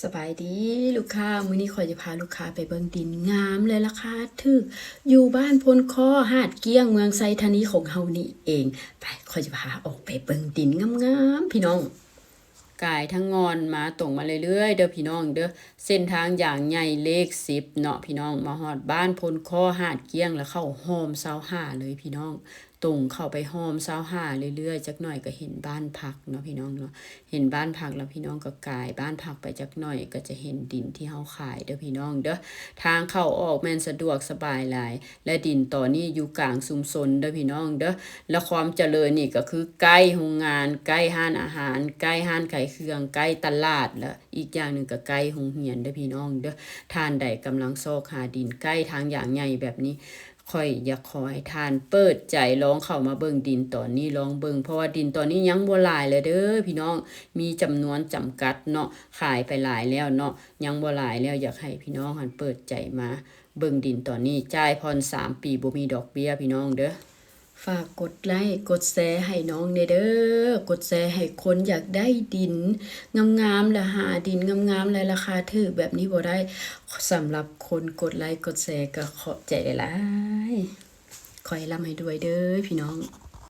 ສະບາຍດີລູກຄ້າ, ມື້ນີ້ຂ້ອຍຈະພາລູກຄ້າໄປເບິ່ງດິນງາມ ແລະ ລາຄາຖືກ ຢູ່ບ້ານໂພນຄໍ ຫາດກ້ຽງ ເມືອງໄຊທານີຂອງເຮົານີ້ເອງ. ໄປ, ຂ້ອຍຈະພາອອກໄປເບິ່ງດິນງາມໆ ພີ່ນ້ອງ. ກາຍທາງງອນມາຕົງມາເລື້ອຍໆເດີພີ່ນ້ອງເດີ, ເສັ້ນທາງຢາງໃຫຍ່ເລກສິບເນາະພີ່ນ້ອງ, ມາຮອດບ້ານໂພນຄໍ ຫາດກ້ຽງ ແລ້ວເຂົ້າຮ່ອມຊາວຫ້າເລີຍພີ່ນ້ອງ. ຕົງເຂົ້າໄປຮ່ອມຊາວຫ້າເລື້ອຍໆ ຈັກໜ້ອຍກໍເຫັນບ້ານພັກເນາະພີ່ນ້ອງເນາະ. ເຫັນບ້ານພັກແລ້ວພີ່ນ້ອງກໍກາຍບ້ານພັກໄປຈັກໜ້ອຍ ກໍຈະເຫັນດິນທີ່ເຮົາຂາຍເດີພີ່ນ້ອງເດີ. ທາງເຂົ້າອອກແມ່ນສະດວກສະບາຍຫຼາຍ ແລະ ດິນຕອນນີ້ຢູ່ກາງຊຸມຊົນເດີພີ່ນ້ອງເດີ. ແລະ ຄວາມຈະເລີນນີ້ກໍຄືໃກ້ໂຮງງານ, ໃກ້ຮ້ານອາຫານ, ໃກ້ຮ້ານຂາຍເຄື່ອງ, ໃກ້ຕະຫຼາດ ແລະ ອີກຢ່າງໜຶ່ງກໍໃກ້ໂຮງຮຽນເດີພີ່ນ້ອງເດີ. ທ່ານໃດກຳລັງຊອກຫາດິນໃກ້ທາງຢາງໃຫຍ່ແບບນີ້ ຂ້ອຍຢາກຂໍໃຫ້ທ່ານເປີດໃຈລອງເຂົ້າມາເບິ່ງດິນຕອນນີ້ລອງເບິ່ງ, ເພາະວ່າດິນຕອນນີ້ຍັງບໍ່ຫຼາຍແລ້ວເດີພີ່ນ້ອງ, ມີຈຳນວນຈຳກັດເນາະ, ຂາຍໄປຫຼາຍແລ້ວເນາະ, ຍັງບໍ່ຫຼາຍແລ້ວ. ຢາກໃຫ້ພີ່ນ້ອງຫັ້ນເປີດໃຈມາເບິ່ງດິນຕອນນີ້, ຈ່າຍຜ່ອນສາມປີ ບໍ່ມີດອກເບ້ຍພີ່ນ້ອງເດີ. ຝາກກົດໄລ້ກົດແຊໃຫ້ນ້ອງແດ່ເດີ, ກົດແຊໃຫ້ຄົນຢາກໄດ້ດິນງາມໆ ແລະ ຫາດິນງາມໆ ແລະ ລາຄາຖືກແບບນີ້ບໍ່ໄດ້. ສຳລັບຄົນກົດໄລ້ກົດແຊກໍຂອບໃຈຫຼາຍໆ. ຂໍໃຫ້ລ່ຳໃຫ້ລວຍເດີພີ່ນ້ອງ.